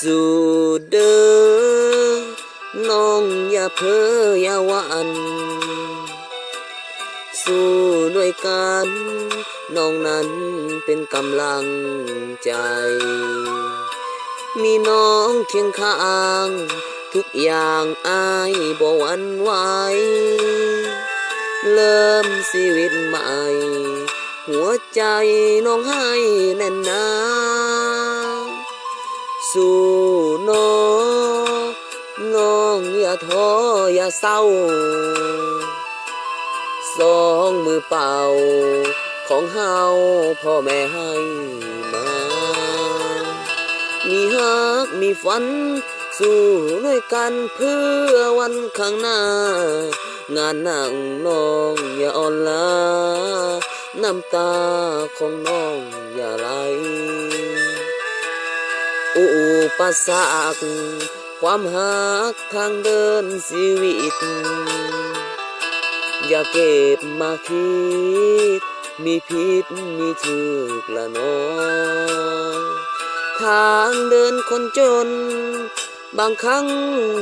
ສູ້ເດີ ນ້ອງຢ່າເພີຢ່າຫວັ່ນ ສູ້ດ້ວຍກັນ ນ້ອງນັ້ນເປັນກຳລັງໃຈ ມີນ້ອງຄຽງຂ້າງ ທຸກຢ່າງອ້າຍບໍ່ຫວັ່ນໄຫວ ເລີ່ມຊີວິດໃໝ່ ຫົວໃຈນ້ອງໃຫ້ແໜ້ນໜາ ສູ້ເນາະ ນ້ອງຢ່າທໍ້ຢ່າເສົ້າ ສອງມືເປົ່າຂອງເຮົາພໍ່ແມ່ໃຫ້ມາ ມີຮັກມີຝັນ ສູ້ດ້ວຍກັນເພື່ອວັນຂ້າງໜ້າ ງານໜັກນ້ອງຢ່າອ່ອນລ້າ ນ້ຳຕາຂອງນ້ອງຢ່າໄຫຼ ອຸປະສັກຄວາມຮັກທາງເດີນຊີວິດ ຢ່າເກັບມາຄິດ ມີຜິດມີຖືກລະນ້ອງ ທາງເດີນຄົນຈົນ ບາງຄັ້ງ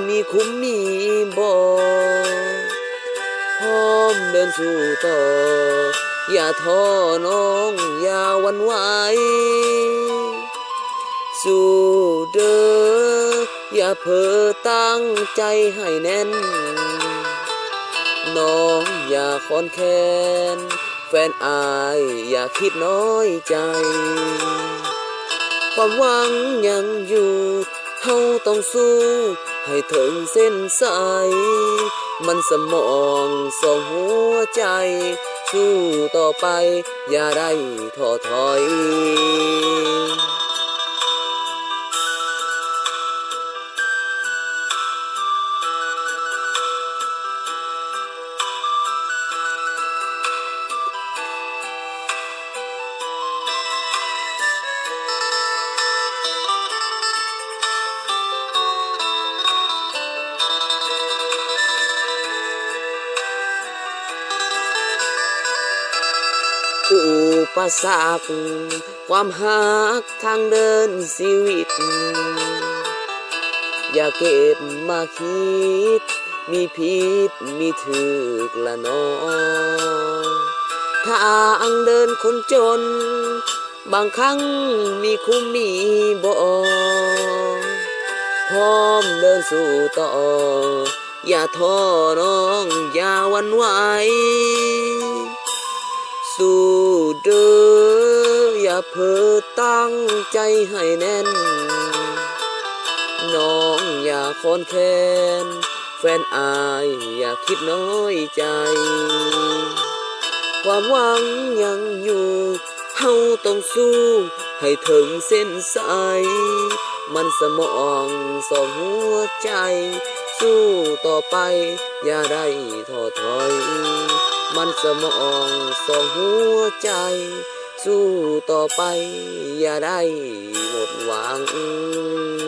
ມີຂຸມມີບໍ່ ພ້ອມເດີນສູ້ຕໍ່ ຢ່າທໍ້ນ້ອງຢ່າຫວັ່ນໄຫວ ສູ້ເດີ ຢ່າເພີຕັ້ງໃຈໃຫ້ແໜ້ນ ນ້ອງຢ່າຄອນແຄນ ແຟນອ້າຍຢ່າຄິດນ້ອຍໃຈ ຄວາມຫວັງຍັງຢູ່ ເຮົາຕ້ອງສູ້ໃຫ້ເຖິງເສັ້ນໄຊ ມັນສະໝອງສອງຫົວໃຈ ສູ້ຕໍ່ໄປຢ່າໄດ້ທໍ້ຖອຍ. ອຸປະສັກຄວາມຮັກທາງເດີນຊີວິດ ຢ່າເກັບມາຄິດ ມີຜິດມີຖືກລະນ້ອງ ທາງເດີນຄົນຈົນ ບາງຄັ້ງມີຂຸມມີບໍ່ ພ້ອມເດີນສູ້ຕໍ່ ຢ່າທໍ້ນ້ອງຢ່າຫວັ່ນໄຫວ ສູ້ເດີ ຢ່າເພີຕັ້ງໃຈໃຫ້ແໜ້ນ ນ້ອງຢ່າຄອນແຄນ ແຟນອ້າຍຢ່າຄິດນ້ອຍໃຈ ຄວາມຫວັງຍັງຢູ່ ເຮົາຕ້ອງສູ້ໃຫ້ເຖິງເສັ້ນໄຊ ມັນສະໝອງສອງຫົວໃຈ ສູ້ຕໍ່ໄປຢ່າໄດ້ທໍ້ຖອຍ ມັນສະໝອງສອງຫົວໃຈ ສູ້ຕໍ່ໄປຢ່າໄດ້ໝົດຫວັງ.